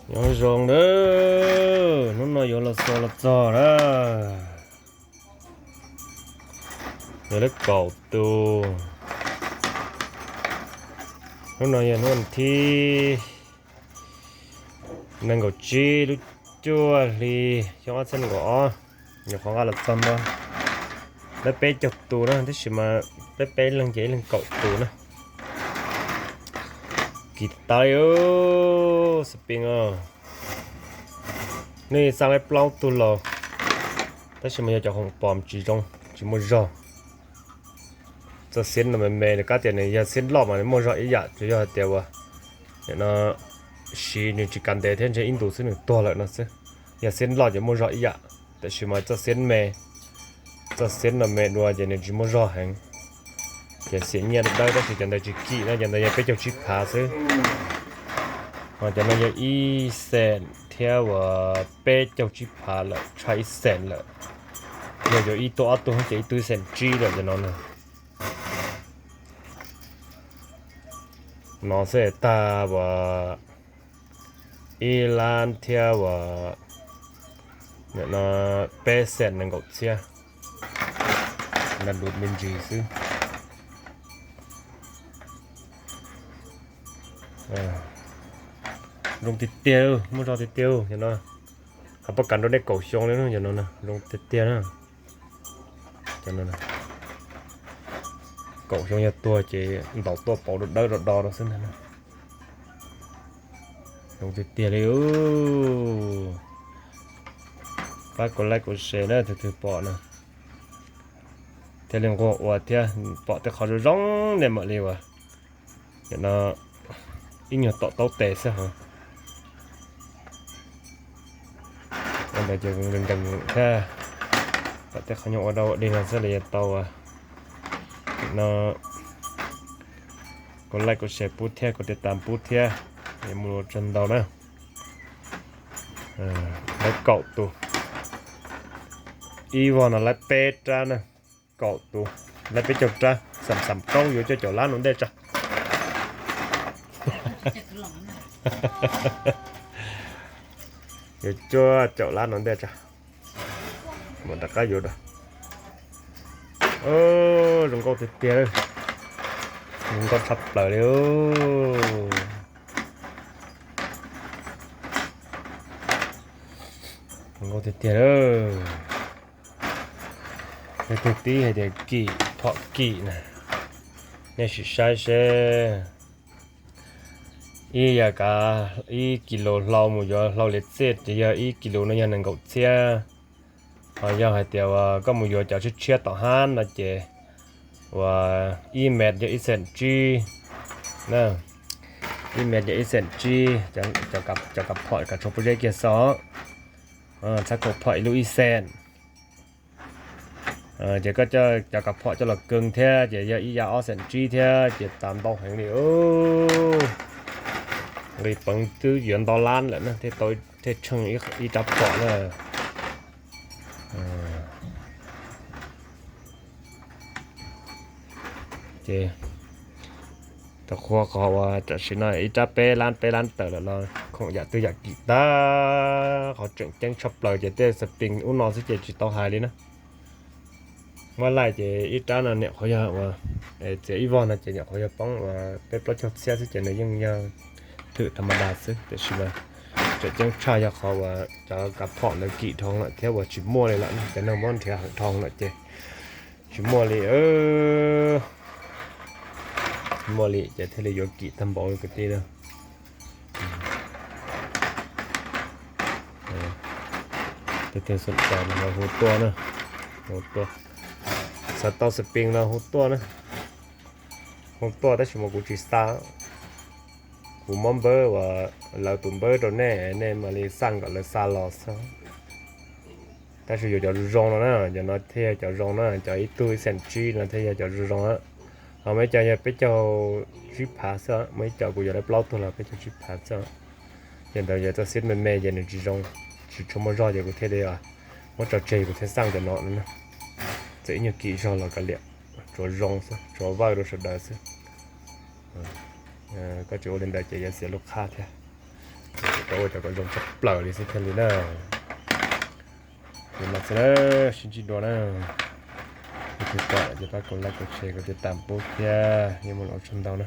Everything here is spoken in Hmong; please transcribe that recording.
Nyob zoo na, hnub no yuav los xaus los txog na, yog lub kaum tus. Hnub no yog hnub thib nees nkaum tsib lub cuaj hli xyoo ob txhiab nees nkaum ob, nyuam qhuav nqa los txog ntua. Lawv peb caug tus na, tab sis mas peb peb leeg ces ib leeg kaum tus na. Kis tas li, Xpin os, nej xaj lawv plaub tug los, tab sis mas yog cov hoom pom tsis zoo, tsis muaj zog. Txoj xiab no me me, nws kab tias nws yog xiab loj mas nws muaj zog ib yam, tsuas yog hais tias uas no siv nws tsis kav ntev thiab ntshe ib ntus xwb nws tuag lawm no xwb. Yog xiab loj ces muaj zog ib yam, tab sis mas txoj xiab me, txoj xiab no me dua ces nws tsis muaj zog heev. Ces xiam nyiaj dawb dawb tab sis cov ntawd tsis kim na, cov ntawd yog peb caug tsib phav xwb. Ho cov no yog ib xees thiab uas peb caug tsib phav lawm, tshaj ib xees lawm. Yog yuav ib tug ob tug ces ib tug ib xees tsib lawm cov no na. No xwb tag uas ib lab thiab uas peb xees nees nkaum txhiab. Nqa dus me ntsis xwb. Zoo tiag tiag, muaj zog tiag tiag cov no. Ho pab kam rau nej kaum xyoo li no, zoo tiag tiag na. Kaum xyoo yog tuag ces ntaus tuaj pauv dawb dawb do do rau xwb ntag. Zoo tiag tiag li. Pab kuv like kuv share na, tus twg pom na thiaj li nquag ua thiab, pom tej qhov zoo zoo nej mam li uas no ib nyuag tom taub tes xwb hos. Ntawd ces nkees nkees thiab, pom tej qhov nyuag ua dau ua dig no xwb los yog tau no. Kuv like kuv share pub thiab, kuv tiv tas pub thiab, mus ua tsaug ntau na. Lawv kaum tus, ib vog no lawv peb rab na, kaum tus, lawv peb caug rab, xam xam roob yuav cuaj caum lab no ntej tsa. Yuav cuaj caum lab no ntej tsa. Mus rov qab yuav da. Zoo nkauj tiag tiag, zoo nkauj tshaj plaws li. Zoo nkauj tiag tiag. Leej twg tib hais tias kim, phom kim na, nej sim saib seb. Ib yam kav ib kis lus hlau mus yuav hlau liam txiaj ces yog ib kis lus no yog nees nkaum txhiab. Ho yog hais tias uas koj mus yuav cov tshiab tshiab tom hab no ces uas ib mev yog ib xees tsib, ib mev yog ib xees tsib, cov kav phom kav tshuav pob zeb kiag xwb. Txhab kaum phom ib lub ib xees. Ces koj coj cov kav phom coj los kee thiab ces yog ib yam ob xees tsib thiab ces tas ntau heev li. Nqis peev twb yuav ntau lab lawm na thiaj tau, thiaj tsheej ib rab phom na. Ces tau qhuas qhov uas tam sim no ib rab peb lab peb lab tawm lawm los khoom yam twg yam kim tag, qhov tseem ceeb tshaj plaws ces tej xas pis ub no xwb ces tsis tau hais li na. Muab laij ces ib rab no nyuam qhuav yog uas txiav ib vog no ces nyuam qhuav yog poob uas peb plaub caug txhiab xwb ces nws yeej yog thwm tha ma da xwb, tiam sis mas tseem ceeb tshaj yog qhov uas cov kav phom ntawd kim dhau lawm thiab uas tsis muaj li lawm, cov neeg muab nrhiav heev dhau lawm ces tsis muaj li. Muaj li ces thiaj li yuav kim tag npaum kwv tij na. Tus twg xom tau no hu tuaj na, hu tuaj. Xav tau xas pis no hu tuaj na, hu tuaj tab sis mas kuv tsis xa. Kuv muab npawb uas lawv tus npawb rau nej, nej mam li xa kom lawv xa los xwb. Tab sis yuav cov zoo zoo no na, cov no thiaj yog cov zoo na, cov ib tug ib xees tsib no thiaj yog cov zoo zoo na. Ho muaj ib co yog peb caug tsib phav xwb, muaj ib co kuv yuav lawv plaub tug los peb caug tsib phav xwb. Ces ntawd yog txoj xiab me me ces nws tsis zoo, tsis tshua muaj zog ces kuv thiaj li muab tso tseg, kuv thiaj xa cov no no. Txawm ib nyuag kim zog los kav liam, tsuav zoo xwb, tsuav vawj rau sawv daws xwb. Koj tsis ua li ntawd ces yuav xiam lub qhab thiab. rau ua cov kom zoo tshaj plaws li xwb thiaj li na. Ces mas xwb na, sib ntsib dua na. Yog tias pom ces pab kaum like kaum share kaum tiv tam pub thiab, yeej muaj lus ua tsaug ntau na.